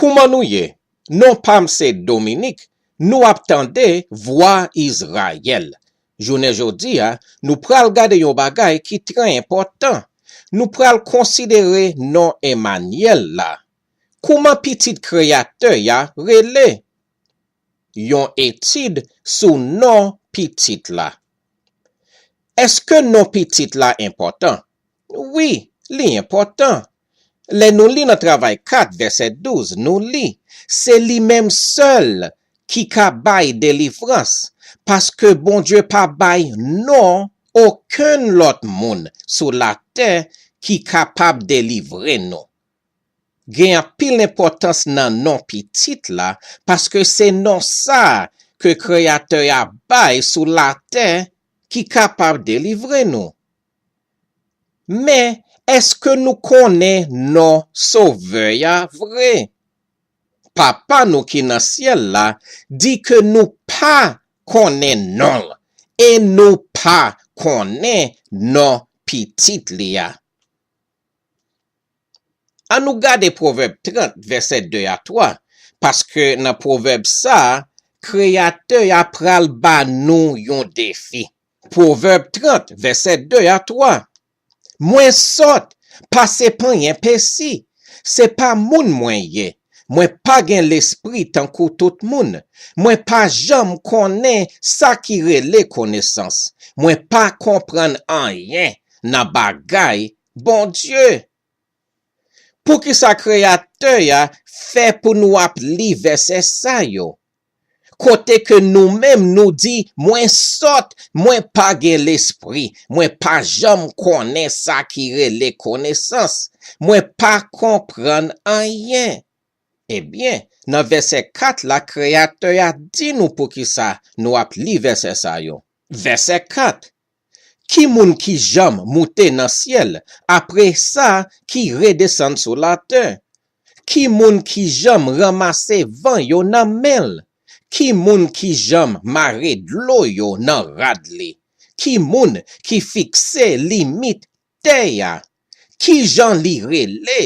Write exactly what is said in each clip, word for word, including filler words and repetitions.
Kouman nou ye? Non pa m se Dominik, nou ap tande Vwa Izrayèl. Jounen jodi a, nou pral gade yon bagay ki trè enpòtan. Nou pral konsidere non Emanyèl la. Kouman pitit Kreyatè a rele? Yon etid sou non pitit la. Èske non pitit la enpòtan? Wi, li enpòtan. Lè nou li nan Travay kat, vèsè douz, nou li, se li menm sèl ki ka bay delivrans, paske Bondye pa bay non okenn lòt moun sou latè ki kapab delivre nou. Gen anpil enpòtans nan non pitit la, paske se non sa a ke Kreyatè a bay sou latè ki kapab delivre nou. Men, èske nou konnen non Sovè a vre? Papa nou ki nan syèl la di ke nou pa konnen non l e nou pa konnen non pitit li a. Ann nou gade Pwovèb trant, vèsè de a twa, paske nan pwovèb sa a, Kreyatè a pral ba nou yon defi. Pwovèb trant, vèsè de a twa. Mwen sòt, pa se panyen pesi. Se pa moun mwen ye. Mwen pa gen lespri tankou tout moun. Mwen pa janm konnen sa ki rele konesans. Mwen pa konprann anyen nan bagay Bondye. Poukisa Kreyatè a fè pou nou ap li vèsè sa yo? Kote ke nou menm nou di, mwen sòt, mwen pa gen lespri, mwen pa janm konnen sa ki rele konesans, mwen pa konprann anyen. Ebyen, nan vèsè kat la, Kreyatè a di nou poukisa nou ap li vèsè sa yo. Vèsè kat. Ki moun ki janm moute nan syèl, apre sa ki redesann sou latè? Ki moun ki janm ranmase van yo nan men l? Ki moun ki janm mare dlo yo nan rad li? Ki moun ki fikse limit tè a? Ki jan li rele?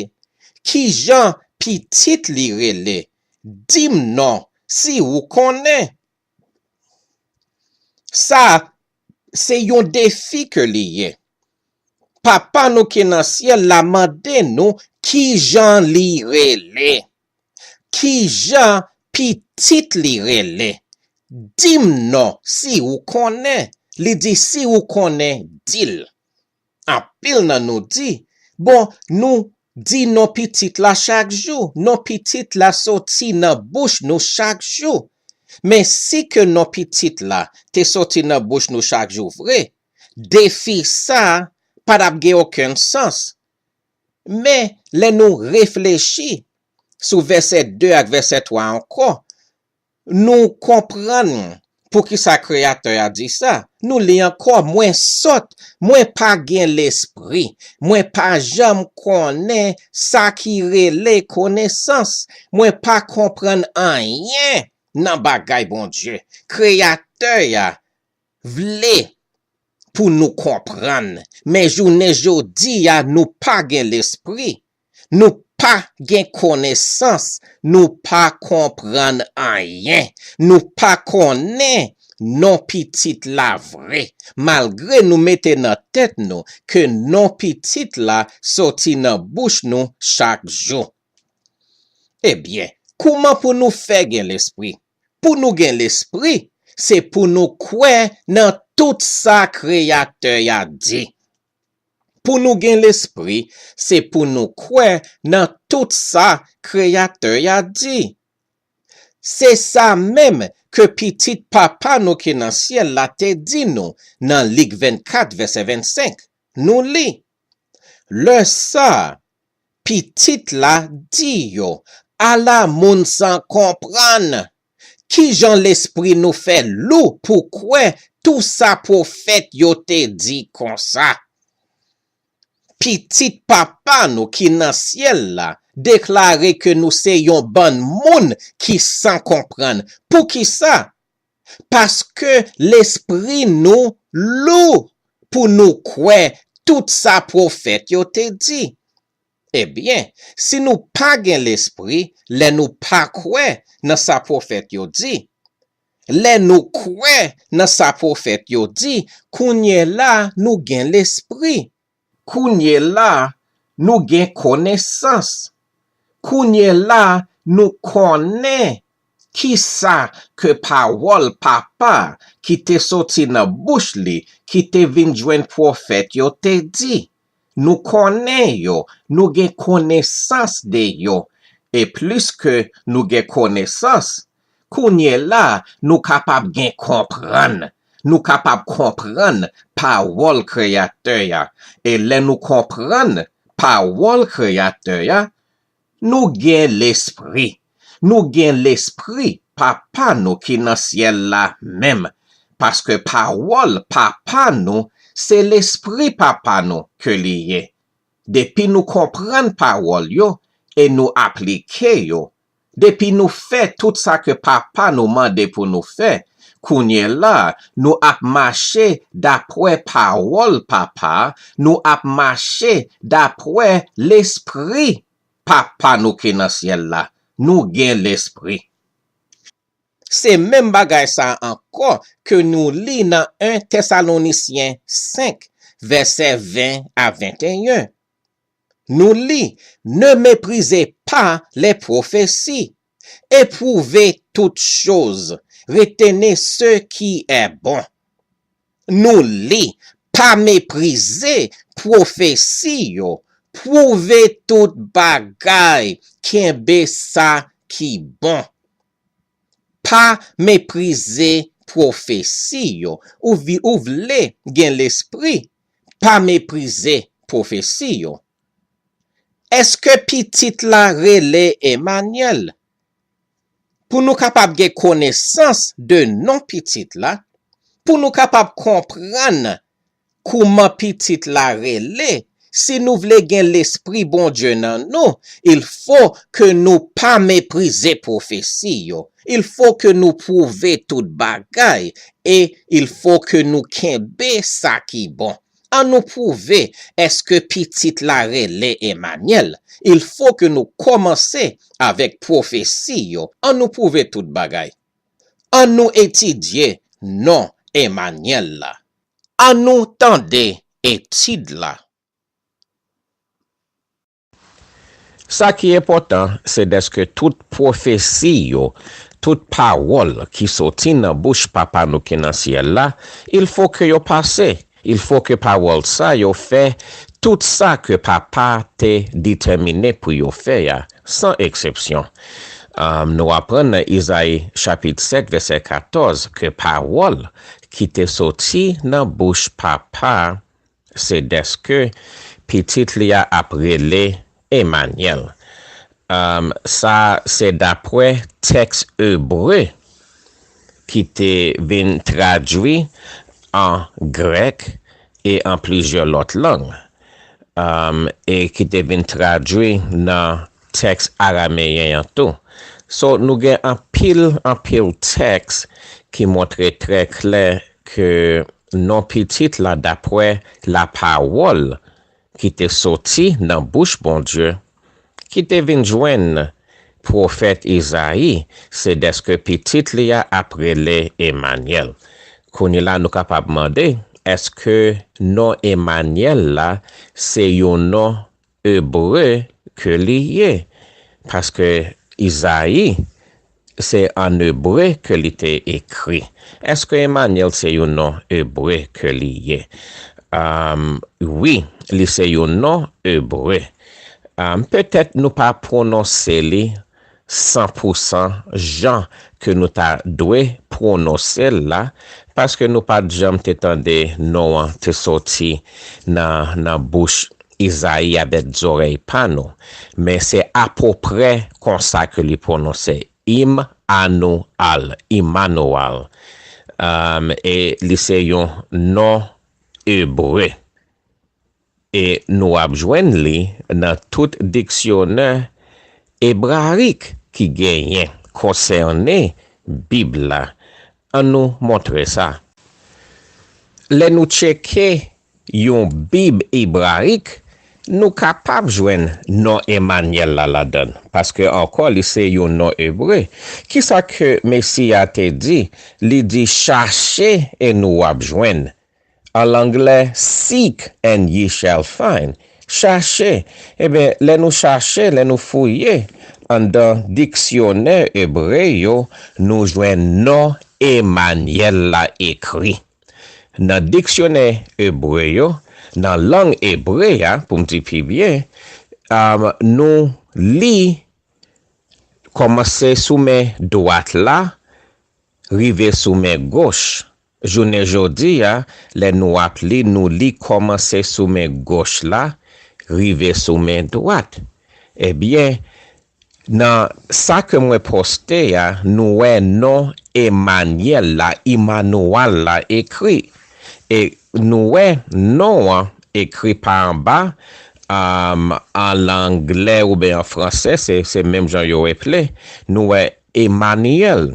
Ki jan pitit li rele? Di m non, si ou konnen. Sa, se yon defi ke li ye. Papa nou ki nan syèl la mande nou ki jan li rele. Ki jan pitit li rele? Di m non si ou konnen. Li di si ou konnen, di l. Anpil nan nou di, bon, nou di non pitit la chak jou. Non pitit la soti nan bouch nou chak jou. Men si ke non pitit la te soti nan bouch nou chak jou vre, defi sa a pa t ap gen okenn sans. Men lè nou reflechi sou vèsè de ak vèsè twa ankò, nou konprann poukisa Kreyatè a di sa. Nou li ankò, mwen sòt, mwen pa gen lespri, mwen pa janm konnen sa ki rele konesans, mwen pa konprann anyen nan bagay Bondye, Kreyatè a, vle pou nou konprann, men jounen jodi a nou pa gen lespri, nou pa gen konesans, nou pa konprann anyen, nou pa konnen non pitit la vre, malgre nou mete nan tèt nou ke non pitit la soti nan bouch nou chak jou. Ebyen, kouman pou nou fè gen lespri? Pou nou gen lespri, se pou nou kwè nan tout sa Kreyatè a di. Pou nou gen lespri, se pou nou kwè nan tout sa Kreyatè a di. Se sa menm ke Pitit Papa nou ki nan syèl la te di nou nan Lik vennkat, vèsè vennsenk. Nou li, lè sa a, Pitit la di yo, ala moun san konprann! Ki jan lespri nou fè lou pou kwè tou sa pwofèt yo te di konsa? Pitit Papa nou ki nan syèl la deklare ke nou se yon bann moun ki san konprann. Poukisa? Paske lespri nou lou pou nou kwè tout sa pwofèt yo te di. Ebyen, si nou pa gen Lespri, lè nou pa kwè nan sa pwofèt yo di, lè nou kwè nan sa pwofèt yo di, kounye la nou gen Lespri. Kounye la nou gen konesans. Kounye la nou konnen kisa ke pawòl Papa ki te soti nan bouch li, ki te vin jwenn pwofèt yo, te di. Nou konnen yo, nou gen konesans de yo. E plis ke nou gen konesans, kounye la nou kapab gen konprann. Nou kapab konprann pawòl Kreyatè a. E lè nou konprann pawòl Kreyatè a, nou gen Lespri. Nou gen Lespri Papa nou ki nan syèl la menm. Paske pawòl Papa nou, se Lespri Papa nou ke li ye. Depi nou konprann pawòl yo e nou aplike yo, depi nou fè tout sa ke Papa nou mande pou nou fè, kounye la nou ap mache dapre pawòl Papa, nou ap mache dapre Lespri Papa nou ki nan syèl la. Nou gen Lespri. Se menm bagay sa a ankò ke nou li nan en Tèsalonisyen senk, vèsè ven a venteyen. Nou li, Ne méprisez pas les prophéties, éprouvez toutes choses, retenez ce qui est bon. Nou li, Pa meprize pwofesi yo, pwouve tout bagay, kenbe sa ki bon. Pa meprize pwofesi yo. Ou vi-, ou vle gen lespri, pa meprize pwofesi yo. Èske pitit la rele Emanyèl? Pou nou kapab gen konesans de non pitit la, pou nou kapab konprann kouman pitit la rele, si nou vle gen lespri Bondye nan nou, il fo ke nou pa meprize pwofesi yo. Il fo ke nou pwouve tout bagay e il fo ke nou kenbe sa ki bon. An nou pwouve èske pitit la rele Emanyèl. Il fo ke nou kòmanse avèk pwofesi yo. An nou pwouve tout bagay. An nou etidye non Emanyèl la. An nou tande etid la. Sa ki enpòtan, se dèske tout pwofesi yo, tout pawòl ki soti nan bouch Papa nou ki nan syèl la, il fo ke yo pase. Il fo ke pawòl sa yo fè tout sa ke Papa te detèmine pou yo fè a, san eksepsyon. Am, nou aprann nan Izayi chapit sèt, vèsè katòz, ke pawòl ki te soti nan bouch Papa, se dèske pitit li a ap rele Emanyèl. Am, sa se dapre tèks ebre ki te vin tradui an grèk e an plizyè lòt lang, am, e ki te vin tradui nan tèks arameyen an tou. So, nou gen anpil, anpil tèks ki montre trè klè ke non pitit la dapre lapawòl ki te soti nan bouch Bondye, ki te vin jwenn pwofèt Izayi, se dèske pitit li a ap rele Emanyèl. Kounye la, nou kapab mande, èske non Emanyèl la se yon non ebre ke li ye? Paske Izayi, se an ebre ke li te ekri. Èske Emanyèl se yon non ebre ke li ye? Am, wi, li se yon non ebre. Am, petèt nou pa pwononse li san pou san jan ke nou ta dwe pwononse l la, paske nou pa t janm te tande non an te soti nan, nan bouch Izayi avèk zòrèy pa nou. Men se apoprè konsa ke li pwononse. Im anou al, Imanoal. Am, e li se yon non ebre. E nou ap jwenn li nan tout diksyonè ebrayik ki genyen konsène Bib la. An nou montre sa. Lè nou tcheke yon Bib ebrayik, nou kapab jwenn non Emanyèl la ladan l, paske ankò li se yon non ebre. Kisa ke Mesi a te di? Li di, "Chache e nou w ap jwenn." An anglè, "Seek and ye shall find." Chache. Ebyen, lè nou chache, lè nou fouye anndan diksyonè ebre yo, nou jwenn non Emanyèl la ekri. Nan diksyonè ebre yo, nan lang ebre a, pou m di pi byen, um, nou li kòmanse sou men dwat la, rive sou men goch. Jounen jodi a, lè nou ap li, nou li kòmanse sou men goch la, rive sou men dwat. Ebyen, nan sa ke mwen poste a, nou wè non Emanyèl la, Imanoual la ekri. E nou wè non an ekri pa anba, um, an anglè oubyen an fransè, se, se menm jan yo eple. Nou wè Emanyèl.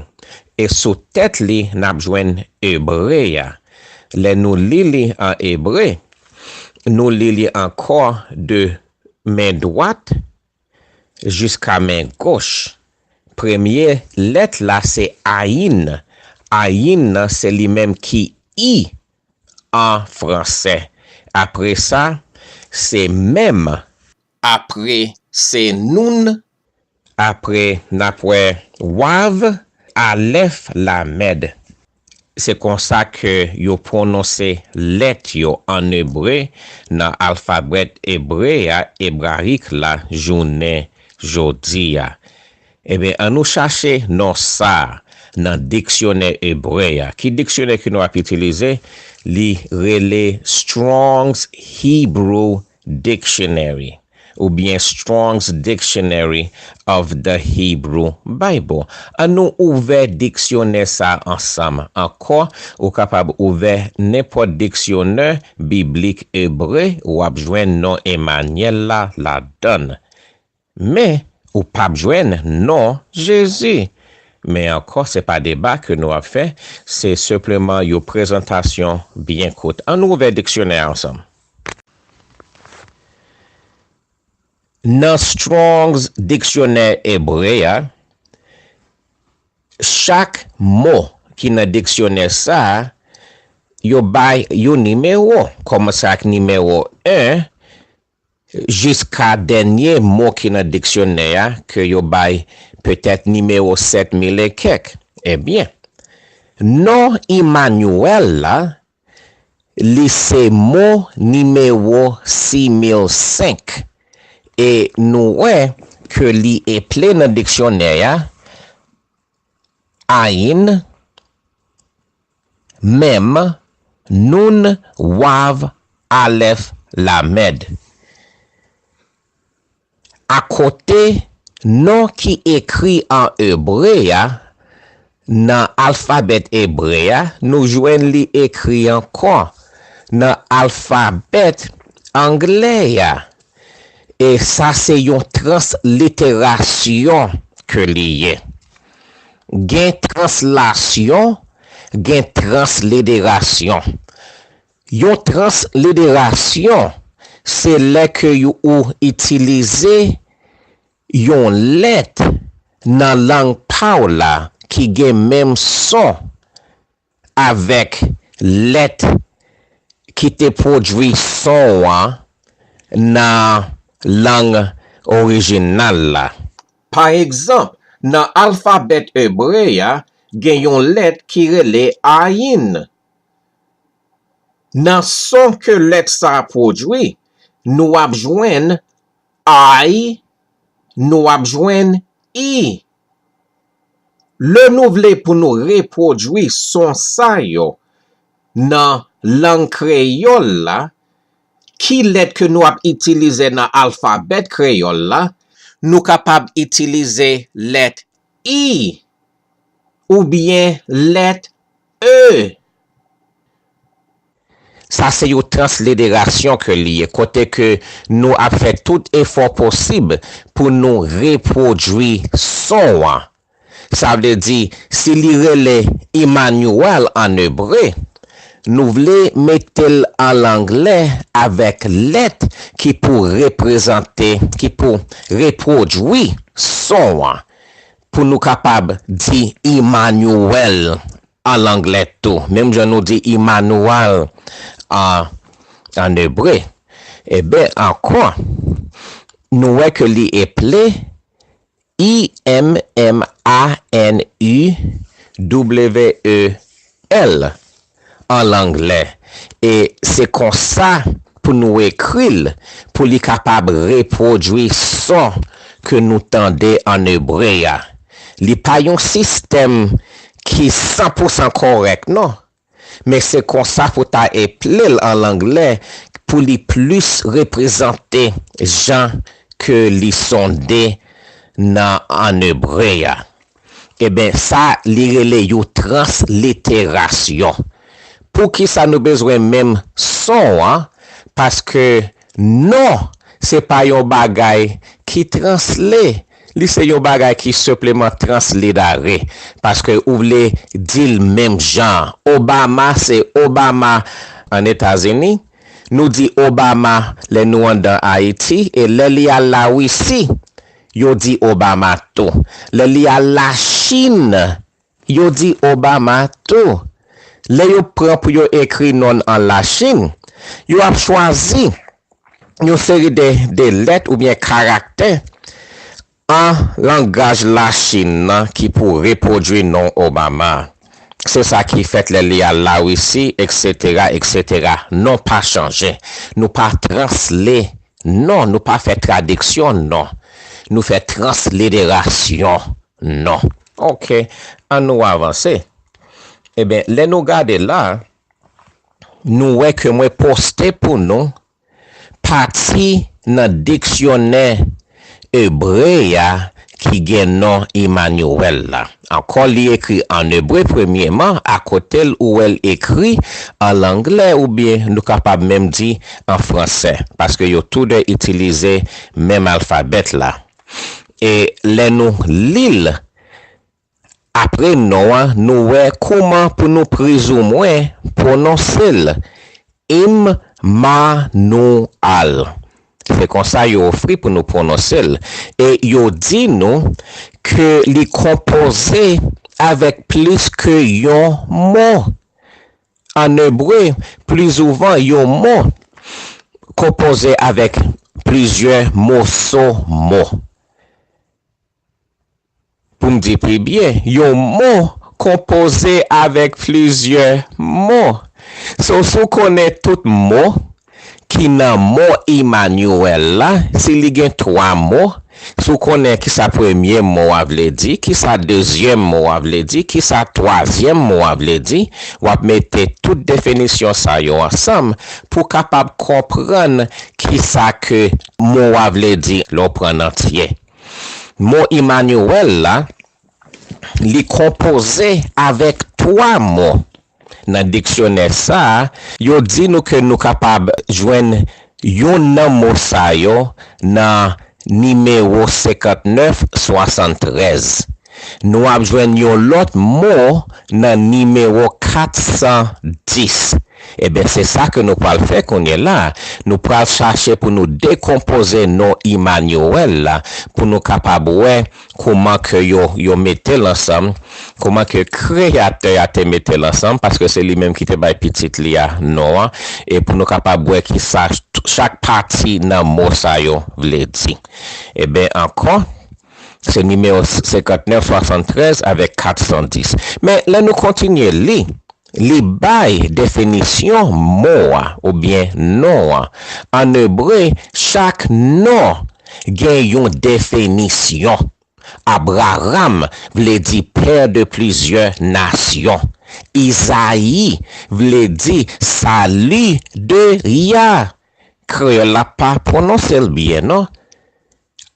E sou tèt li, n ap jwenn ebre a. Lè nou li li an ebre, nou li li ankò de men dwat jiska men goch. Premye lèt la se ayin. Ayin nan se li menm ki i an fransè. Apre sa, se menm. Apre, se noun. Apre, n ap wè wav, alèf, lamèd. Se konsa ke yo pwononse lèt yo an ebre nan alfabè ebre a, ebrayik la, jounen jodi a. Ebyen, ann nou chache non sa a nan diksyonè ebre a. Ki diksyonè ke nou ap itilize? Li rele Strong's Hebrew Dictionary oubyen Strong's Dictionary of the Hebrew Bible. Ann nou ouvè diksyonè sa a ansanm. Ankò, ou kapab ouvè nenpòt diksyonè biblik ebre, w ap jwenn non Emanyèl la ladan l. Men, ou p ap jwenn non Jezi. Men ankò, se pa deba ke nou ap fè, se senpleman yon prezantasyon byen kout. Ann nou ouvè diksyonè a ansanm. Nan Strong's diksyonè ebre a, chak mo ki nan diksyonè sa a, yo bay yon nimewo, kòmanse ak nimewo en, jiska dènye mo ki nan diksyonè a, ke yo bay petèt nimewo sèt mil e kèk. Ebyen, non Imanyèl la, li se mo nimewo sis mil senk. E nou wè ke li eple nan diksyonè a, ayin, menm, noun, wav, alèf, lamèd. Akote non ki ekri an ebre a, nan alfabè ebre a, nou jwenn li ekri ankò nan alfabè anglè a. E sa se yon transliterasyon ke li ye. Gen translasyon, gen transliterasyon. Yon transliterasyon, se lè ke yo, ou itilize yon lèt nan lang pa w la ki gen menm son avèk lèt ki te pwodui son an nan lang orijinal la. Pa egzanp, nan alfabè ebre a, gen yon lèt ki rele ayin. Nan son ke lèt sa a pwodui, nou ap jwenn ay, nou ap jwenn i. Lè nou vle pou nou repwodui son sa yo nan lang kreyòl la, ki lèt ke nou ap itilize nan alfabè kreyòl la? Nou kapab itilize lèt i oubyen lèt e. Sa se yon transliterasyon ke li ye, kote ke nou ap fè tout efò posib pou nou repwodui son an. Sa vle di, si li rele Imanyèl an ebre, nou vle mete l an anglè avèk lèt ki pou reprezante, ki pou repwodui son an, pou nou kapab di Immanuel an anglè tou, menm jan nou di Immanuel an, an ebre. Eben, ankò, nou wè ke li eple I M M A N U W E L an anglè. E se konsa pou nou ekri l, pou li kapab repwodui son ke nou tande an ebre a. Li pa yon sistèm ki san pou san kòrèk, non. Men se konsa pou ta eple l an anglè, pou li plis reprezante jan ke li sonde nan an ebre a. Eben, sa li rele yon transliterasyon. Poukisa nou bezwen menm son an? Paske non, se pa yon bagay ki translate. Li se yon bagay ki senpleman translitare. Paske ou vle di l menm jan. Obama se Obama an Etazini. Nou di Obama lè nou anndan Ayiti. E lè li al Larisi, yo di Obama tou. Lè li al Lachin, yo di Obama tou. Lè yo pran pou yo ekri non l an Lachin, yo ap chwazi yon seri de, de lèt oubyen karaktè an langaj Lachin nan ki pou repwodui non Obama. Se sa ki fèt lè li al Larisi, etsetera, etsetera. Non pa chanje. Nou pa translate non, nou pa fè tradiksyon non. Nou fè transliterasyon non. Oke, ann nou avanse. Eben, lè nou gade la, nou wè ke mwen poste pou nou pati nan diksyonè ebre a ki gen non Immanuel la. Ankò, li ekri an ebre premyeman, akote l ou wè l ekri an anglè oubyen nou kapab menm di an fransè, paske yo toude itilize menm alfabèt la. E lè nou li l, apre non an, nou wè kouman pou nou plizoumwen pwononse l. Immanuel. Se konsa yo ofri pou nou pwononse l. E yo di nou ke li konpoze avèk plis ke yon mo. An ebre, pli souvan, yon mo konpoze avèk plizyè moso mo. Pou m di pi byen, yon mo konpoze avèk plizyè mo. So, si w konnen tout mo ki nan mo Immanuel la, si li gen twa mo, si w konnen kisa premye mo a vle di, kisa dezyèm mo a vle di, kisa twazyèm mo a vle di, w ap mete tout definisyon sa yo ansanm pou w kapab konprann kisa ke mo a vle di lè w pran n antye. Mo Immanuel la, li konpoze avèk twa mo. Nan diksyonè sa a, yo di nou ke nou kapab jwenn youn nan mo sa yo nan nimewo senkantnèf swasanntrèz. Nou ap jwenn yon lòt mo nan nimewo katsan dis. Eben, se sa ke nou pral fè kounye la. Nou pral chache pou nou dekonpoze non Immanuel la, pou nou kapab wè kouman ke yo, yo mete l ansanm, kouman ke kreyatè a te mete l ansanm, paske se li menm ki te bay pitit li a non an, e pou nou kapab wè kisa ch-, chak pati nan mo sa yo vle di. Eben, ankò, se nimewo senkantnèf swasanntrèz avèk katsan dis. Men, lè nou kontinye li, li bay definisyon mo a oubyen non an. An ebre, chak non gen yon definisyon. Abraram vle di pè de plizyè nasyon. Izayi vle di sali de Yah. Kreyòl la pa pwononse l byen, non.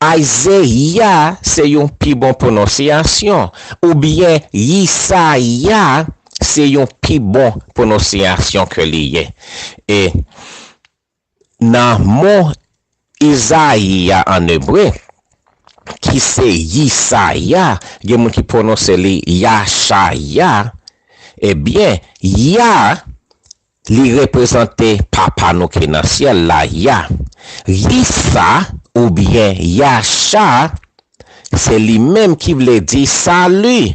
Isaiah se yon pi bon pwononsyasyon, oubyen Yisaya se yon pi bon pwononsyasyon ke li ye. E nan mo Izayi a an ebre, ki se Yisaya, gen moun ki pwononse li Yachaya, ebyen, Ya Li reprezante Papa nou ki nan syèl la, Ya. Yisa oubyen Yacha, se li menm ki vle di sali.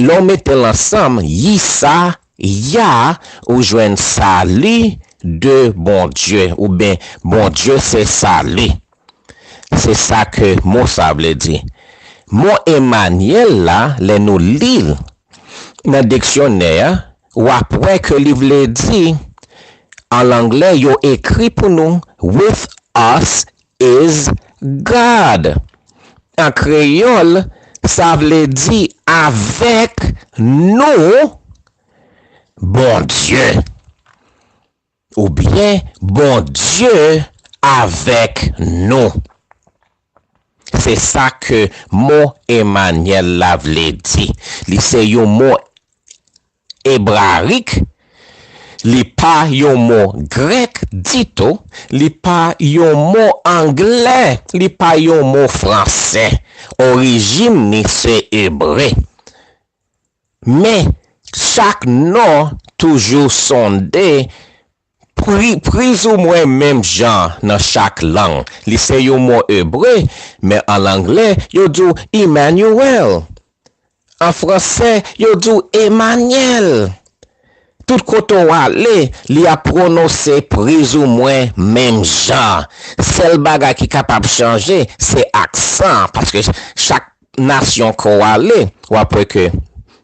Lè w mete l ansanm, Yisa, Ya, ou jwenn sali de Bondye, oubyen Bondye se sali. Se sa ke mo sa vle di. Mo Emanyèl la, lè nou li l nan diksyonè a, w ap wè ke li vle di, an anglè, yo ekri pou nou, "With us is God." An kreyòl, sa vle di, "Avèk nou, Bondye." Oubyen, "Bondye avèk nou." Se sa ke mo Emanyèl la vle di. Li se yon mo ebrayik, li pa yon mo grèk ditou, li pa yon mo anglè, li pa yon mo fransè. Orijin ni se ebre. Men, chak non toujou sonde pri, plizoumwen menm jan nan chak lang. Li se yon mo ebre, men an anglè, yo di w Emmanuel. An fransè, yo di w Emanyèl. Tout kote w ale, li ap pwononse plizoumwen menm jan. Sèl bagay ki kapab chanje, se aksan, paske chak nasyon ke w ale, w ap wè ke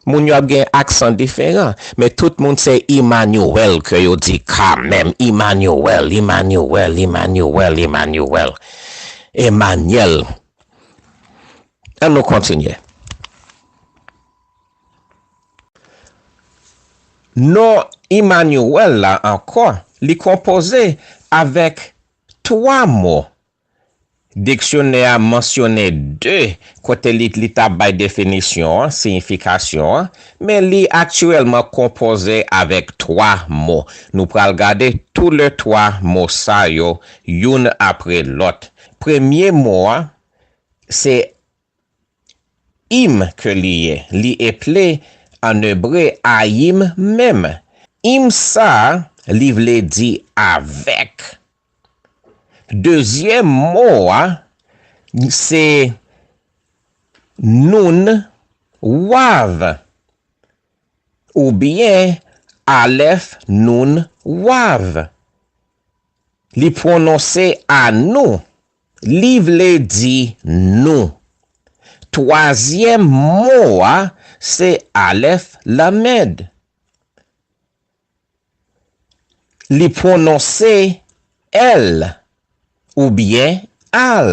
moun yo ap gen aksan diferan. Men tout moun se Emanyèl ke yo di kanmenm. Emanyèl, Emanyèl, Emanyèl, Emanyèl. Emanyèl. An nou kontinye. Non Emanyèl la ankò, li konpoze avèk twa mo. Diksyonè a mansyone de kote li, li t ap bay definisyon an, siyifikasyon an, men li aktyèlman konpoze avèk twa mo. Nou pral gade toulètwa mo sa yo, youn apre lòt. Premye mo a, se Im ke li ye. Li eple an ebre ayim menm. Im sa a, li vle di avèk. Dezyèm mo a, se noun wav, oubyen alèf noun wav. Li pwononse anou. Li vle di nou. Twazyèm mo a se alèf lamed. Li pwononse èl oubyen al.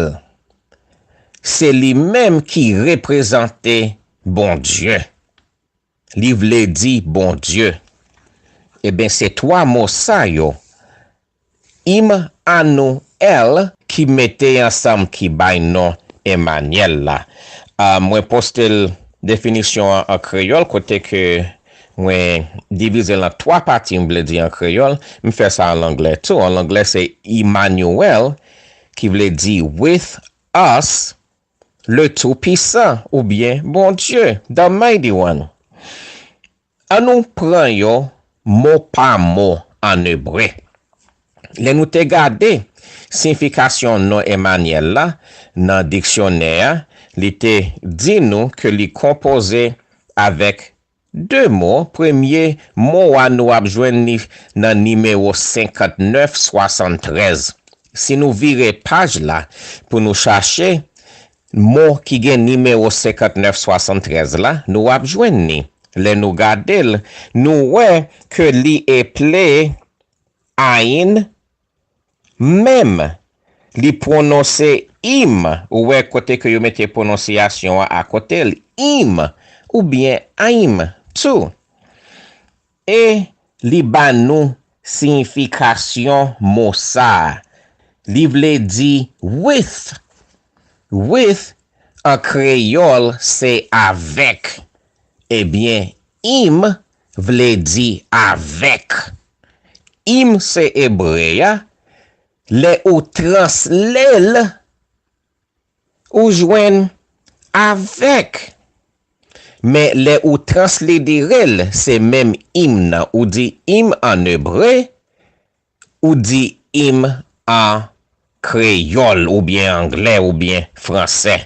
Se li menm ki reprezante Bondye. Li vle di Bondye. Eben, se twa mo sa yo, Im, anou, èl, ki mete ansanm, ki bay non Emanyèl la. A, mwen poste l, definisyon an an kreyòl, kote ke mwen divize l an twa pati, m vle di an kreyòl, m fè sa an anglè tou. An anglè, se Emmanuel, ki vle di with us, le Tout-Puissant, oubyen Bondye, the Mighty One. An nou pran yo mo pa mo an ebre. Lè nou te gade siyifikasyon non Emanyèl la nan diksyonè a, li te di nou ke li konpoze avèk de mo. Premye mo a, nou ap jwenn li nan nimewo senkantnèf swasanntrèz. Si nou vire paj la pou nou chache mo ki gen nimewo senkantnèf swasanntrèz la, nou ap jwenn li. Lè nou gade l, nou wè ke li eple ayin menm. Li pwononse im. Ou wè kote ke yo mete pwononsyasyon an akote l. Im oubyen aim tou. E li ba nou siyifikasyon mo sa a. Li vle di with. With an kreyòl se avèk. Ebyen, im vle di avèk. Im se ebre a. Lè ou translate l, ou jwenn avèk. Men lè ou translitère l, se menm im nan. Ou di im an ebre, ou di im an kreyòl oubyen anglè oubyen fransè.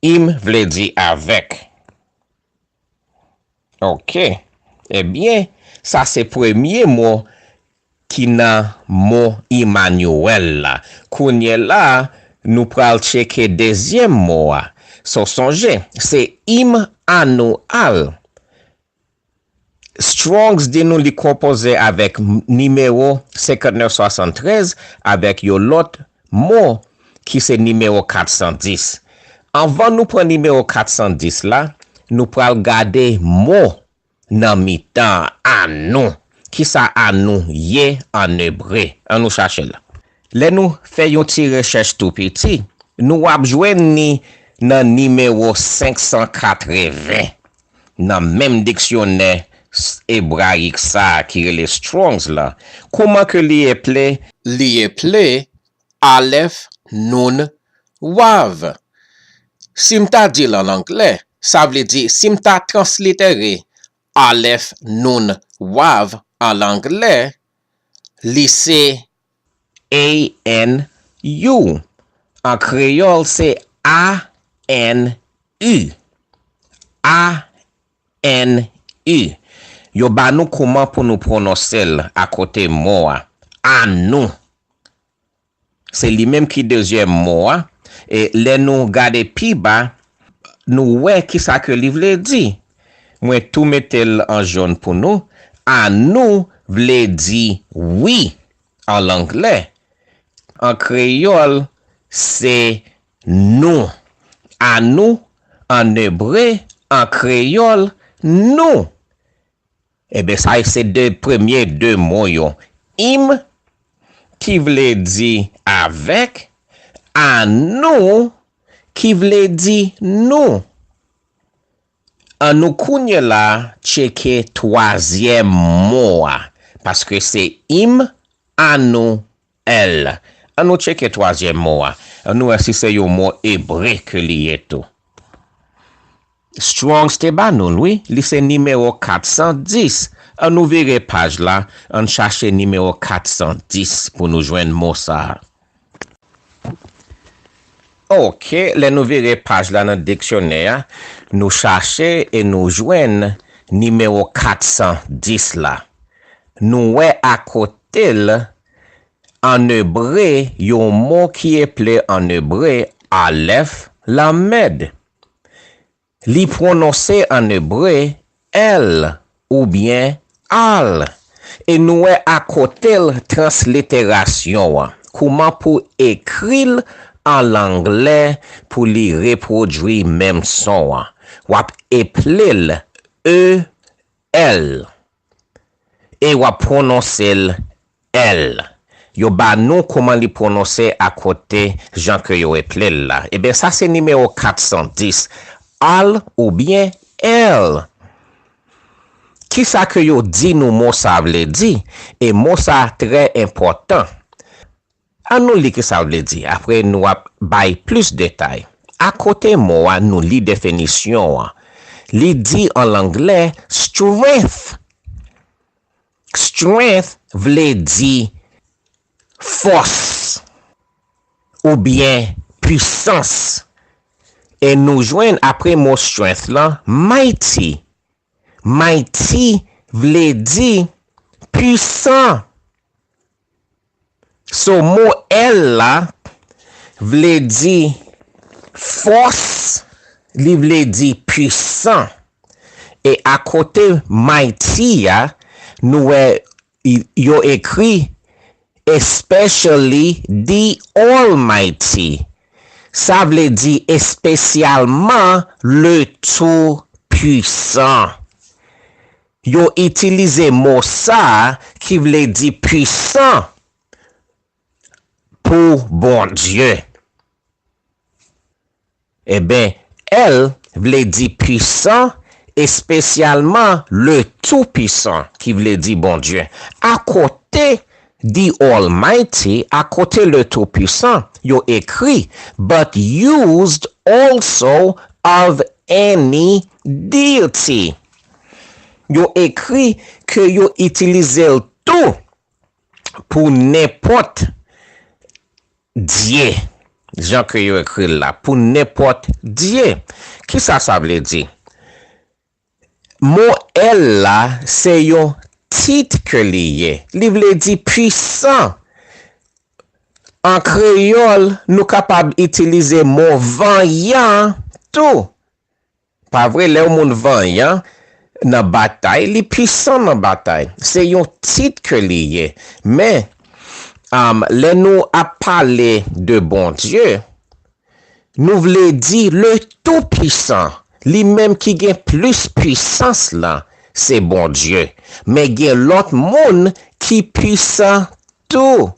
Im vle di avèk. Ok. Ebyen, sa se premye mo ki nan mo Imanyèl la. Kounye la, nou pral tcheke dezyèm mo a. So, sonje, se im anou al. Strong's di nou li konpoze avèk m- nimewo senkantnèf swasanntrèz avèk yon lòt mo ki se nimewo katsan dis. Anvan nou pran nimewo katsan dis la, nou pral gade mo nan mitan anou. Kisa anou ye an ebre? Ann nou chache l. Lè nou fè yon ti rechèch tou piti, nou ap jwenn ni nan nimewo senk san katreven nan menm diksyonè s- ebrayik sa a ki rele Strong's la. Kouman ke li eple? Li eple alèf, noun, wav. Si m ta di l an anglè, sa vle di si m ta translitère alèf, noun, wav an anglè, li se A N U. An kreyòl, se A N U. A N U. Yo ba nou kouman pou nou pwononse l akote mo a. Anou. Se li menm ki dezyèm mo a. E lè nou gade pi ba, nou wè kisa ke li vle di. Mwen tou mete l an jòn pou nou. Anou vle di wi an anglè. An kreyòl, se nou. Anou, an ebre, an kreyòl, nou. Ebyen, sa se de premye de mo yo. Im, ki vle di avèk, anou, ki vle di nou. Ann nou kounye la tcheke twazyèm mo a, paske se im, anou, èl. Ann nou tcheke twazyèm mo a. Ann nou wè si se yon mo ebre ke li ye tou. Strong's te ba nou l, wi. Li se nimewo katsan dis. Ann nou vire paj la, ann chache nimewo katsan dis pou nou jwenn mo sa a. Ok, lè nou vire paj la nan diksyonè a, nou chache e nou jwenn nimewo katsan dis la. Nou wè akote l, an ebre, yon mo ki eple an ebre, alèf, lamed. Li pwononse an ebre, èl, oubyen al. E nou wè akote l transliterasyon an. Kouman pou ekri l an anglè pou li repwodui menm son an. W ap eple l E L. E w ap pwononse l èl. Yo ba nou kouman li pwononse akote jan ke yo eple l la. Ebyen, sa se nimewo katsan dis. Al oubyen èl. Kisa ke yo di nou mo sa vle di? E mo sa trè enpòtan. Ann nou li kisa l vle di. Apre, nou ap bay plis detay. Akote mo a, nou li definisyon an. Li di an anglè strength. Strength vle di fòs oubyen pisans. E nou jwenn apre mo strength lan, mighty. Mighty vle di pisan. So, mo èl la vle di fòs, li vle di pisan. E akote mighty a, nou wè y- yo ekri especially the Almighty. Sa vle di espesyalman le Tout-Puissant. Yo itilize mo sa a ki vle di pisan pou Bondye. Ebyen, èl vle di pisan, espesyalman le Tout-Puissant, ki vle di Bondye. Akote the Almighty, akote le Tout-Puissant, yo ekri, but used also of any deity. Yo ekri ke yo itilize l tou pou nenpòt dye. Jan ke yo ekri l la, pou nenpòt dye. Kisa sa vle di? Mo èl la, se yon tit ke li ye. Li vle di pwisan. An kreyòl, nou kapab itilize mo vanyan tou. Pa vre, lè yon moun vanyan nan batay, li pwisan nan batay. Se yon tit ke li ye. Men, um, lè nou ap pale de Bondye, nou vle di le Toupisan, li menm ki gen plis pwisans lan, se Bondye. Men gen lòt moun ki pwisan tou.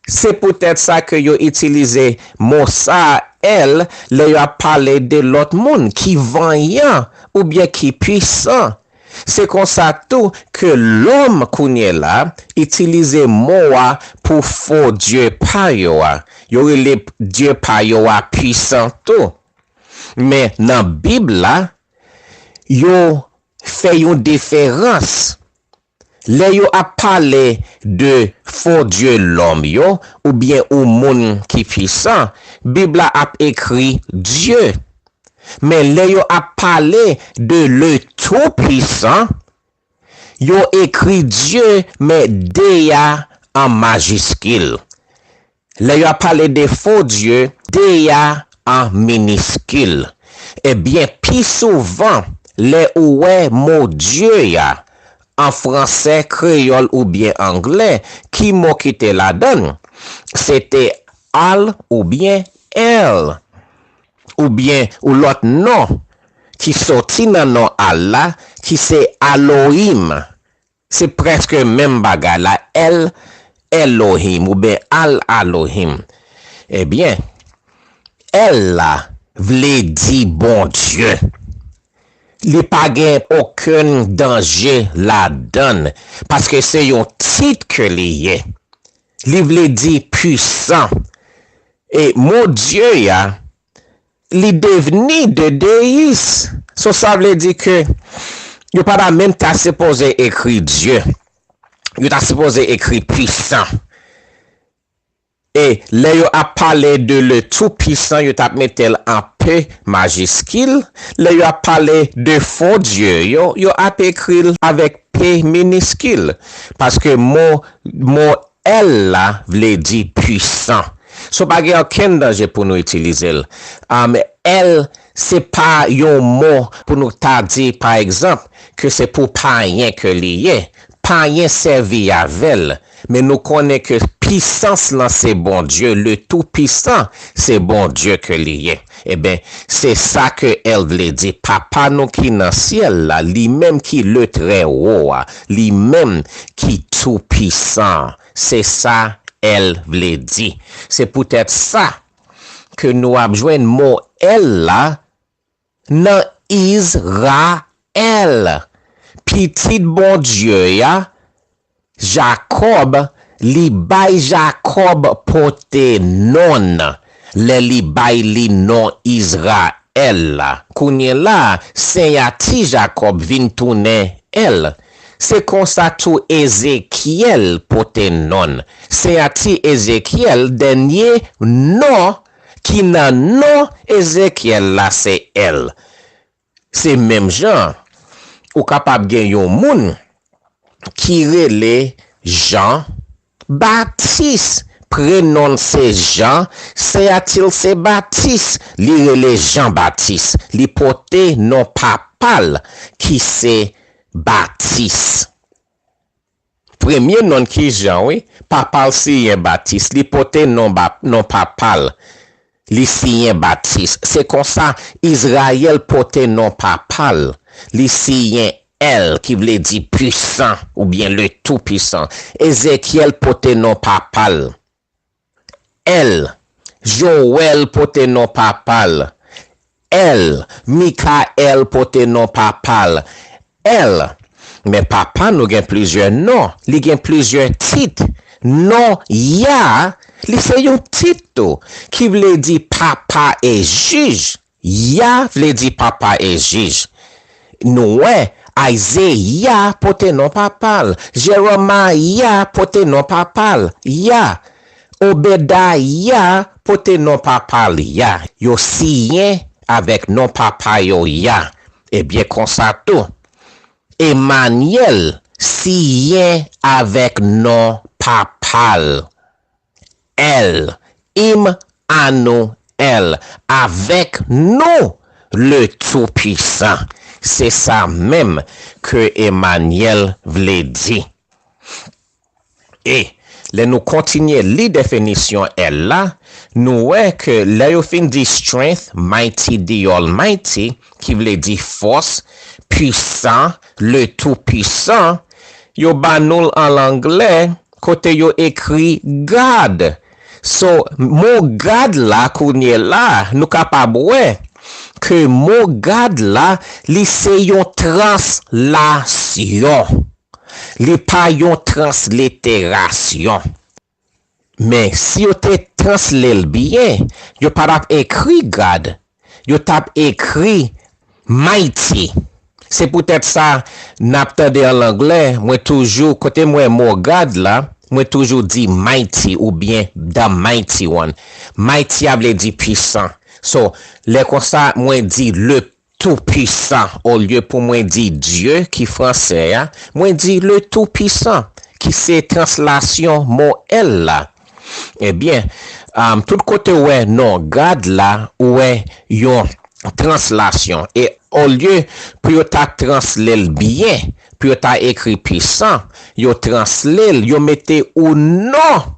Se poutèt sa ke yo itilize mo sa a, èl, lè y ap pale de lòt moun ki vanyan oubyen ki pwisan. Se konsa tou ke lòm kounye la itilize mo a pou fo dye pa yo a. Yo rele dye pa yo a pwisan tou. Men nan Bib la, yo fè yon diferans. Lè yo ap pale de fo dye lòm yo, oubyen ou moun ki pwisan, Bib la ap ekri Dye. Men lè yo ap pale de le Toupisan, yo ekri Dye, men D a an majiskil. Lè y ap pale de fo dye, D a an miniskil. Ebyen, pi souvan, lè ou wè mo Dye a, an fransè, kreyòl oubyen anglè, ki mo ki te ladan l? Se te al oubyen èl, oubyen yon lòt non ki soti nan non al la, ki se Aloyim. Se prèske menm bagay la, èl Elohim oubyen al Alohim. Ebyen, èl la vle di Bondye. Li pa gen okenn danje ladan l, paske se yon tit ke li ye. Li vle di pwisan. E mo Dye a, li devni de deis. So, sa vle di ke yo pa ta menm ta sipoze ekri Dye. Yo ta sipoze ekri pwisan. E lè yo ap pale de le Toupisan, yo t ap mete l an P majiskil. Lè yo ap pale de fo dye yo, yo ap ekri l avèk P miniskil. Paske mo, mo èl la vle di pwisan. So, pa gen okenn danje pou nou itilize l. Um, èl, se pa yon mo pou nou ta di, pa egzanp, ke se pou payen ke li ye. Payen sèvi avè l. Men nou konnen ke pisans lan se Bondye, le Toupisan, se Bondye ke li ye. Eben, se sa ke èl vle di. Papa nou ki nan syèl la, li menm ki le Trè Wo a, li menm ki Toupisan. Se sa èl vle di. Se poutèt sa ke nou ap jwenn mo èl la nan Izrayèl. Pitit Bondye a, Jakòb, li bay Jakòb pote non l lè li bay li non Izrayèl la. Kounye la, siyati Jakòb vin tounen èl. Se konsa tou Ezekyèl pote non l. Siyati Ezekyèl, dènye non ki nan non Ezekyèl la, se èl. Se menm jan, ou kapab gen yon moun ki rele Jan Batis. Prenon l se Jan, siyati l se Batis. Li rele Jan Batis. Li pote non papa l ki se Batis. Premye non l ki Jan, wi. Papa l siyen Batis. Li pote non, ba, non papa l. Li siyen Batis. Se konsa, Izrayèl pote non papa l. Li siyen èl, ki vle di pwisan oubyen le Toupisan. Ezekyèl pote non papa l. Èl. Jowèl pote non papa l. Èl. Mikayèl pote non papa l. Èl. Men papa nou gen plizyè non. Li gen plizyè tit. Non Ya, li se yon tit tou, ki vle di papa e jij. Ya vle di papa e jij. Nou wè, Isaiah pote non papa l, Jeremiah pote non papa l, ya, Obedaya pote non papa l, ya. Yo siyen avèk non papa yo, ya. Ebyen, konsa tou, Emanyèl siyen avèk non papa l, El, Im Anu El, avèk nou, le Tou-Pisan. Se sa menm ke Emanyèl vle di. E lè nou kontinye li definisyon El la, nou wè ke lè yo fin di strength, mighty, the Almighty, ki vle di fòs, puissant, le Tout-Puissant, yo ba nou l an anglè, kote yo ekri God. So, mo God la, kounye la, nou kapab wè ke mo God la, li se yon translasyon. Li pa yon transliterasyon. Men, si yo te transle l byen, yo pa t ap ekri God. Yo t ap ekri mighty. Se poutèt sa, n ap tande an anglè, mwen toujou, kote m wè mo God la, mwen toujou di mighty oubyen the mighty one. Mighty a vle di pwisan. So, lè konsa, mwen di le Tout-Puissant, olye pou mwen di Dye ki fransè a, mwen di le Tout-Puissant, ki se translasyon mo El la. Ebyen, um, tout kote w wè non God la, ou wè yon translasyon. E olye pou yo ta transle l byen, pou yo ta ekri pwisan, yo transle l, yo mete ou non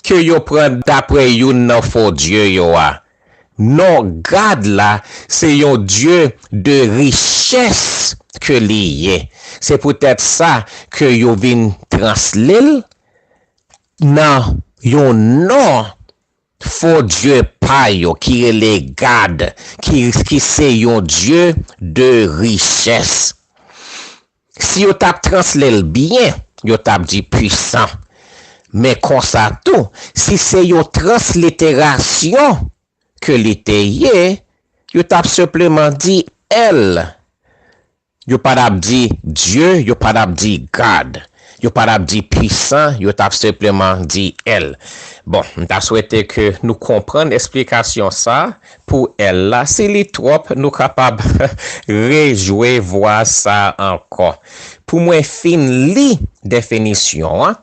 ke yo pran dapre youn nan fo dye yo a. Non God la, se yon dye de richès ke li ye. Se poutèt sa ke yo vin transle l nan yon non fo dye pa yo ki rele God, ki, ki se yon dye de richès. Si yo t ap transle l byen, yo t ap di pwisan. Men konsa tou, si se yon transliterasyon ke li te ye, yo t ap senpleman di El. Yo pa t ap di Dye, yo pa t ap di God. Yo pa t ap di pwisan, yo t ap senpleman di El. Bon, m ta swete ke nou konprann esplikasyon sa pou El la. Si li twòp, nou kapab rejwe vwa sa ankò. Pou mwen fin li definisyon an,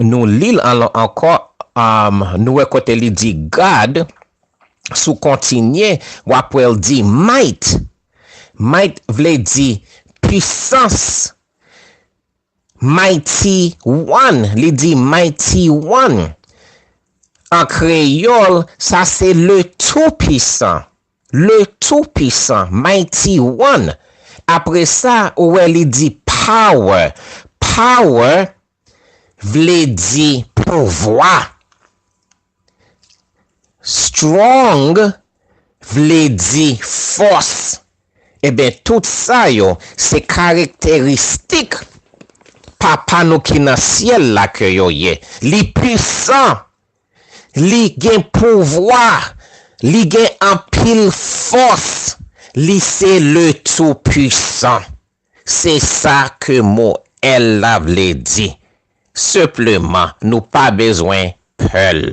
nou li l an-, ankò, um, nou wè kote li di God, si w kontinye, w ap wè l di might. Might vle di pwisans. Mighty One, li di Mighty One. An kreyòl, sa se le Tout-Puissant. Le Tout-Puissant, Mighty One. Apre sa, ou wè li di power. Power vle di pouvwa. Strong vle di fòs. Ebyen, tout sa yo, se karakteristik Papa nou ki nan syèl la ke yo ye. Li pwisan, li gen pouvwa, li gen anpil fòs, li se le Tout-Puissant. Se sa ke mo El la vle di. Senpleman, nou pa bezwen pè l.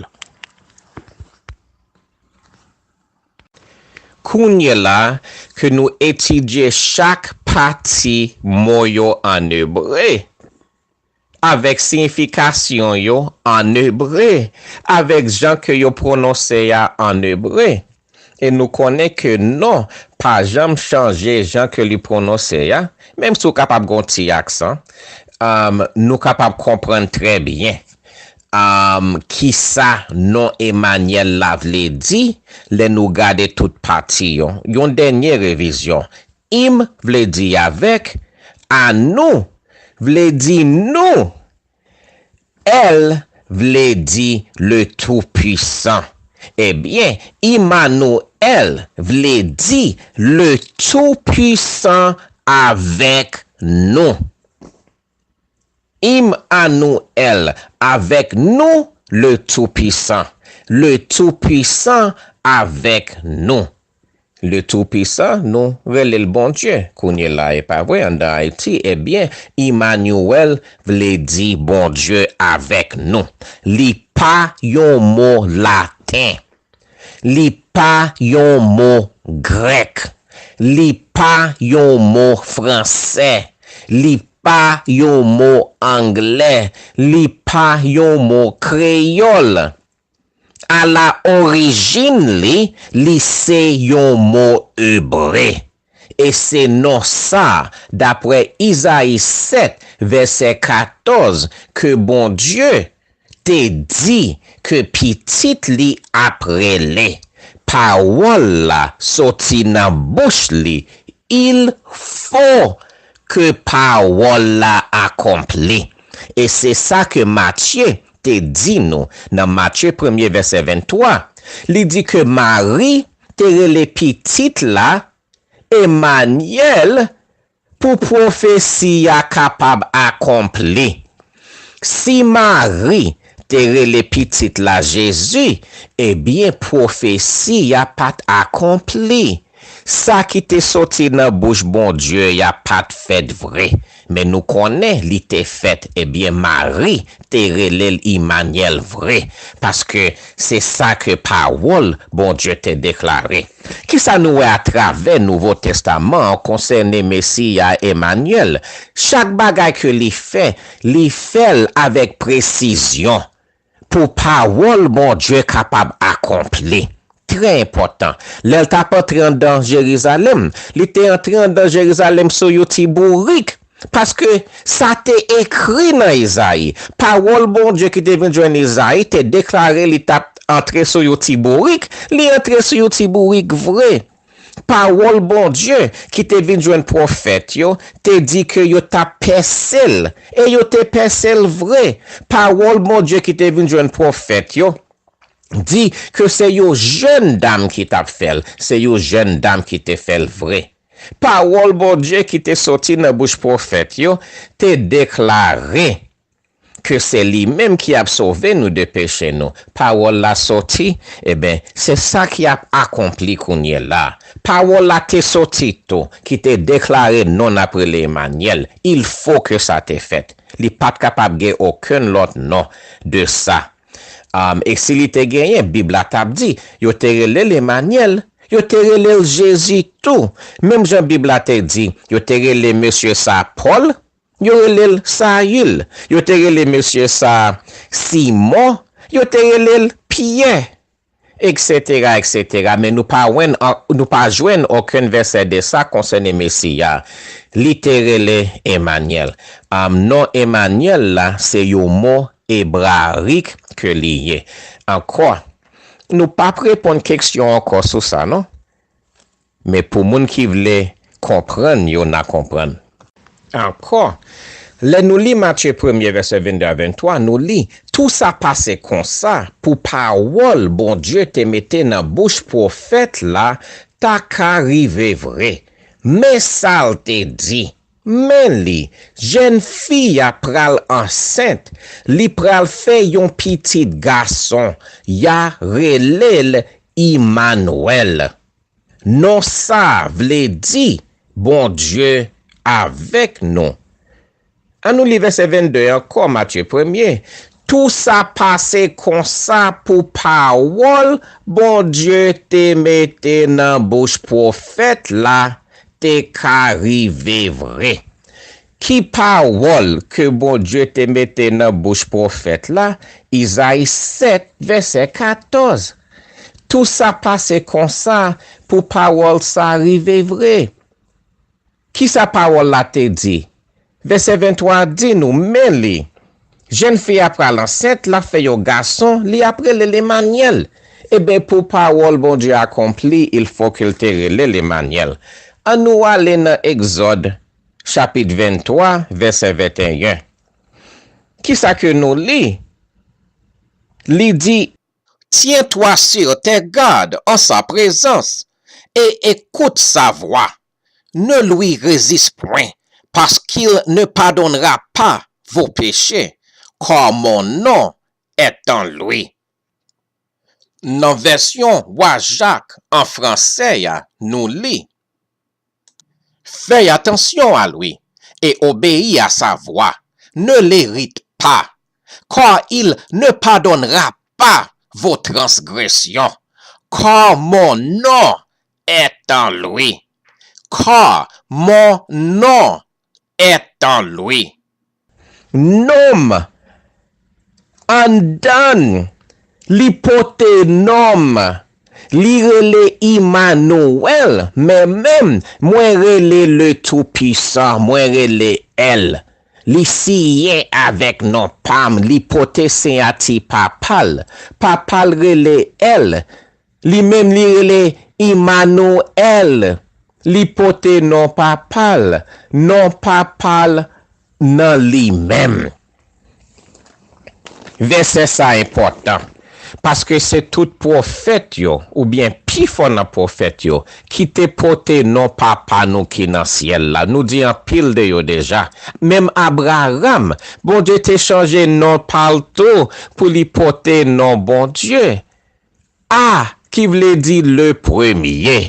Kounye la ke nou etidye chak pati mo yo an ebre, avèk siyifikasyon yo an ebre, avèk jan ke yo pwononse a an ebre. E nou konnen ke non pa janm chanje jan ke li pwononse a, menm si w kapab gen yon ti aksan, um, nou kapab konprann trè byen, um, kisa non Emanyèl la vle di lè nou gade tout pati yo. Yon dènye revizyon. Im vle di avèk, Anu vle di nou, El vle di le Tout-Puissant. Ebyen, Immanuel vle di le Tout-Puissant avèk nou. Immanuel, avèk nou, le Tout-Puissant. Le Tout-Puissant avèk nou. Le Tout-Puissant, nou rele l Bondye. Kounye la, e pa vre, anndan Ayiti, ebyen, Imanyèl vle di Bondye avèk nou. Li pa yon mo laten. Li pa yon mo grèk. Li pa yon mo fransè. Li pa yon mo anglè. Li pa yon mo kreyòl. A la orijin li, li se yon mo ebre. E se non sa, dapre Izayi sèt, vèsè katòz, ke Bondye te di ke pitit li ap rele. Pawòl la soti nan bouch li. Il fo ke pawòl la akonpli. E se sa ke Matye te di nou nan Matye premye vèsè venntwa. Li di ke Mari te rele pitit la Emanyèl pou pwofesi a kapab akonpli. Si Mari te rele pitit la Jezi, ebyen pwofesi a pa t akonpli. Sa ki te soti nan bouch Bondye a pa t fèt vre. Men nou konnen li te fèt, ebyen Mari te rele l Imanyèl vre, paske se sa ke pawòl Bondye te deklare. Kisa nou wè atravè Nouvo Testaman an konsène Mesi a Emanyèl? Chak bagay ke li fè, li fè l avèk presizyon pou pawòl Bondye kapab akonpli. Trè enpòtan. Lè l t ap antre anndan Jerizalèm, li te antre anndan Jerizalèm sou yon ti bourik. Paske sa te ekri nan Izayi. Pawòl Bondye ki te vin jwenn Izayi te deklare li t ap antre sou yon ti bourik. Li antre sou yon ti bourik vre. Pawòl Bondye ki te vin jwenn pwofèt yo te di ke yo t ap pèse l, e yo te pèse l vre. Pawòl Bondye ki te vin jwenn pwofèt yo di ke se yon jèn dam ki t ap fè l, se yon jèn dam ki te fè l vre. Pawòl Bondye ki te soti nan bouch pwofèt yo te deklare ke se li menm ki ap sove nou de peche nou. Pawòl la soti, ebyen, se sa ki ap akonpli kounye la. Pawòl la te soti tou, ki te deklare non n ap rele Emanyèl. Il fo ke sa te fèt. Li pa t kapab gen okenn lòt non de sa. Um, e si li te genyen, Bib la t ap di, yo te rele l Emanyèl, yo te rele l Jezi tou. Menm jan Bib la te di, yo te rele mesye sa Pòl, yo rele l Sayil, yo te rele mesye sa Simon, yo te rele l Pyè, eksetera, eksetera. Men nou pa jwenn, nou pa jwenn okenn vèsè de sa konsène Mesi a. Li te rele Emanyèl. Um, non Emanyèl la, se yon mo ebrayik ke li ye. Ankò, nou p ap reponn kesyon ankò sou sa, non. Men pou moun ki vle konprann yo, n a konprann. Ankò, lè nou li Matye premye vèsè venndè a venntwa, nou li, tou sa pase konsa pou pawòl Bondye te mete nan bouch pwofèt la ta ka rive vre. Men sa l te di, men li, jèn fi a pral ansent, li pral fè yon pitit gason, y a rele l Imanwèl. Non sa vle di Bondye avèk nou. Ann nou li vèsè venndè ankò, Matye premye. Tou sa pase konsa pou pawòl Bondye te mete nan bouch pwofèt la te ka rive vre. Ki pawòl ke Bondye te mete nan bouch pwofèt la? Izayi sèt, vèsè katòz. Tou sa pase konsa pou pawòl sa rive vre. Kisa pawòl la te di? Vèsè venntwa di nou, men li, jèn fi a pral ansent, l ap fè yon gason, li ap rele l Emanyèl. Ebyen, pou pawòl Bondye akonpli, il fo ke l te rele l Emanyèl. Ann nou ale nan Egzòd, chapit venntwa, vèsè venteyen. Kisa ke nou li? Li di, Tiens-toi sur tes gardes en sa présence, et écoute sa voix. Ne lui résiste point, parce qu'il ne pardonnera pas vos péchés, car mon nom est en lui. Nan vèsyon Wa Jak an fransè a, nou li: Fais attention à lui et obéis à sa voix. Ne l'irrite pas, car il ne pardonnera pas vos transgressions, car mon nom est en lui. Car mon nom est en lui. Non m anndan l, li pote non m. Li rele Imanwèl, men men m, mwen rele le Toupisan, mwen rele L. Li siyen avèk non pa m, li pote siyati Papa l. Papa l rele L. Li menm li rele Imanwèl. Li pote non Papa l, non Papa l nan li menm. Vèsè sa enpòtan, paske se tout pwofèt yo, oubyen pifò nan pwofèt yo, ki te pote non Papa nou ki nan syèl la. Nou di anpil de yo deja. Menm Abraram, Bondye te chanje non pa l tou pou li pote non Bondye. A, ki vle di le premye.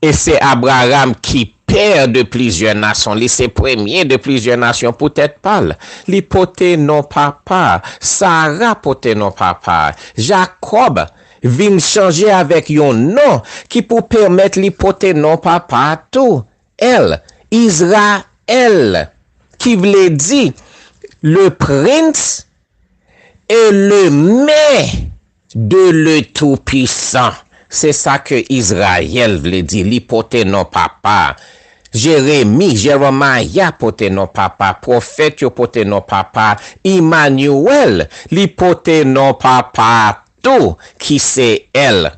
E se Abraram ki pè de plizyè nasyon. Li se premye de plizyè nasyon poutèt pa l. Li pote non papa. Sara pote non papa. Jakòb vin chanje avèk yon non ki pou pèmèt li pote non papa a tou. L, Izrayèl, ki vle di le prince et le maire de le Tout-Puissant. Se sa ke Izrayèl vle di, li pote non papa. Jeremi, Jeremaya pote non papa, pwofèt yo pote non papa, Imanyèl, li pote non papa tou, ki se L.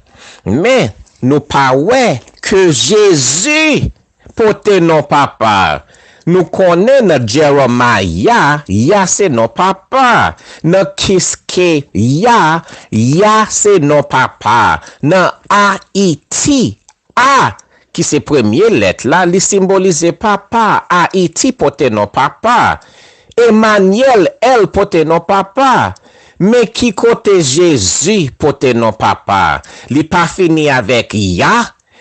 Men, nou pa wè ke Jezi pote non papa. Nou konnen nan Jeremaya, ya se non papa. Nan Kiskeya, ya se non papa. Nan Ayiti, A, ki se premye lèt la, li senbolize papa. Ayiti pote non papa. Emanyèl, L pote non papa. Men ki kote Jezi pote non papa? Li pa fini avèk ya,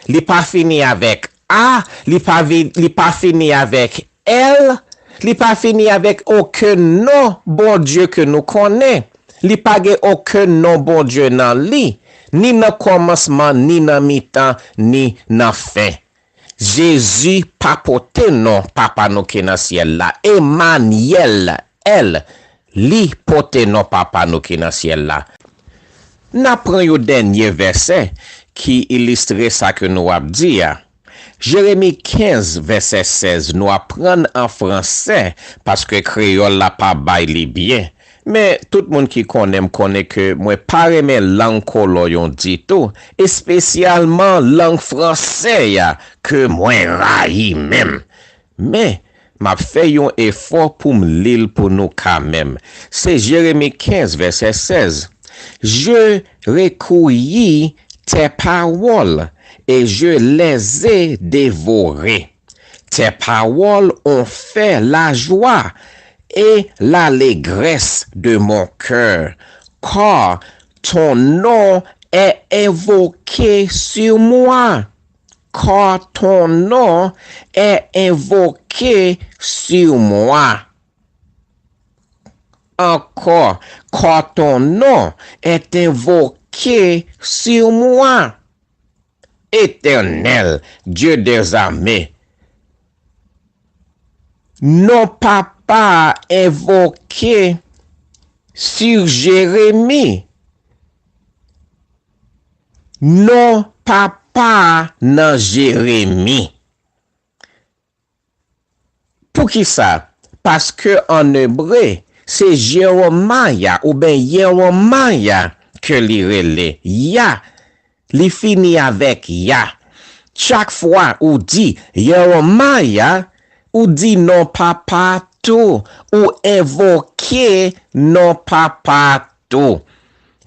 li pa fini avèk A, li pa, vi- li pa fini avèk L, li pa fini avèk okenn non Bondye ke nou konnen. Li pa gen okenn non Bondye nan li, ni nan kòmansman, ni nan mitan, ni nan fen. Jezi pa pote non Papa nou ki nan syèl la. Emanyèl, L, li pote non Papa nou ki nan syèl la. N a pran yon dènye vèsè ki ilistre sa ke nou ap di a. Jeremi kenz, vèsè sèz, nou aprann an fransè, paske kreyòl la pa bay li byen. Men, tout moun ki konnen m konnen ke mwen pa renmen lang kolon yo ditou, espesyalman lang fransè a ke mwen rayi menm. Men, m ap fè yon efò pou m li l pou nou kanmenm. Se Jeremi kenz, vèsè sèz. Je recueillis tes paroles et je les ai dévorées. Tes paroles ont fait la joie et l'allégresse de mon cœur, car ton nom est invoqué sur moi. Car ton nom est invoqué sur moi. Encore, car ton nom est invoqué sur moi. Éternel, Dieu des armées, non papa envoke sur Jérémie. Non papa nan Jeremi. Poukisa? Paske an ebre, se Jeremaya oubyen Yeremaya ke li rele. Ya, li fini avèk ya. Chak fwa ou di Yeremaya, ou di non papa tou, ou envoke non papa tou,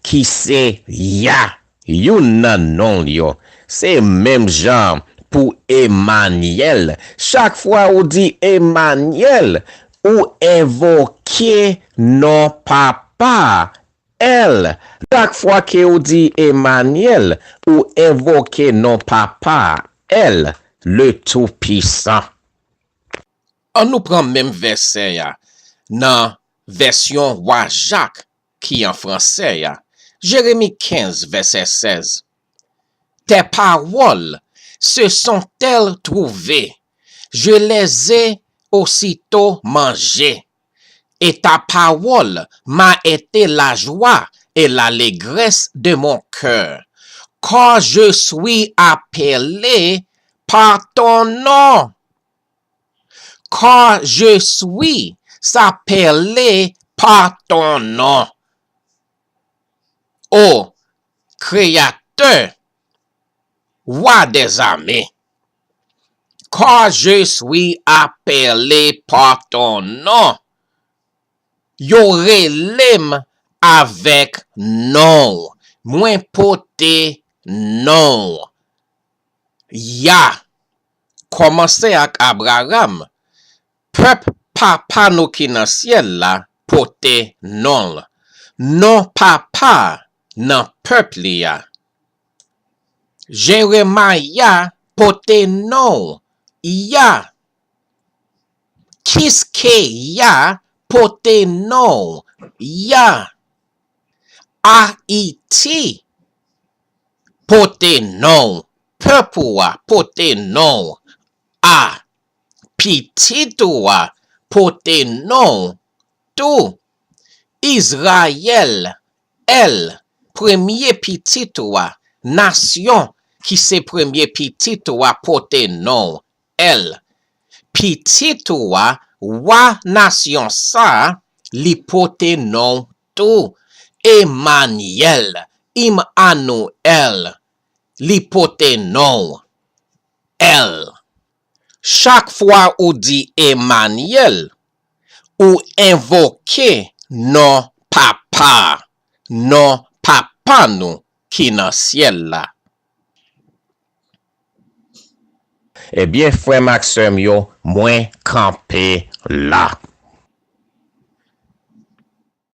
ki se Ya. Youn nan non l yo. Se menm jan pou Emanyèl. Chak fwa ou di Emanyèl, ou envoke non papa a. L, Chak fwa ke ou di Emanyèl, ou envoke non Papa, El, le Tout-Puissant. An nou pran menm vèsè a nan vèsyon Wa Jak ki an fransè a, Jeremi kenz, vèsè sèz. Tes paroles se sont-elles trouvées, je les ai aussitôt mangées. Et ta parole m'a été la joie et l'allégresse de mon cœur, car je suis appelé par ton nom. Car je suis appelé par ton nom. Ô Créateur, Roi des armées, car je suis appelé par ton nom. Yo rele m avèk non w. Mwen pote non w. Ya. Kòmanse ak Abraram. Pèp Papa nou ki nan syèl la pote non l. Non Papa nan pèp li a. Jeremaya pote non w, Ya. Kiskeya pote non w, Ya. Ayiti pote non w, pèp ou a pote non w, A. Pitit ou a pote non w tou. Izrayèl, El, premye pitit ou a, nasyon ki se premye pitit ou a pote non w, El. Pitit ou a, wa nasyon sa a, li pote non w tou. Emanyèl, Imanouèl, li pote non w, El. Chak fwa ou di Emanyèl, ou envoke non Papa, non Papa nou ki nan syèl la. Ebyen, frè m ak sè m yo, mwen kanpe la.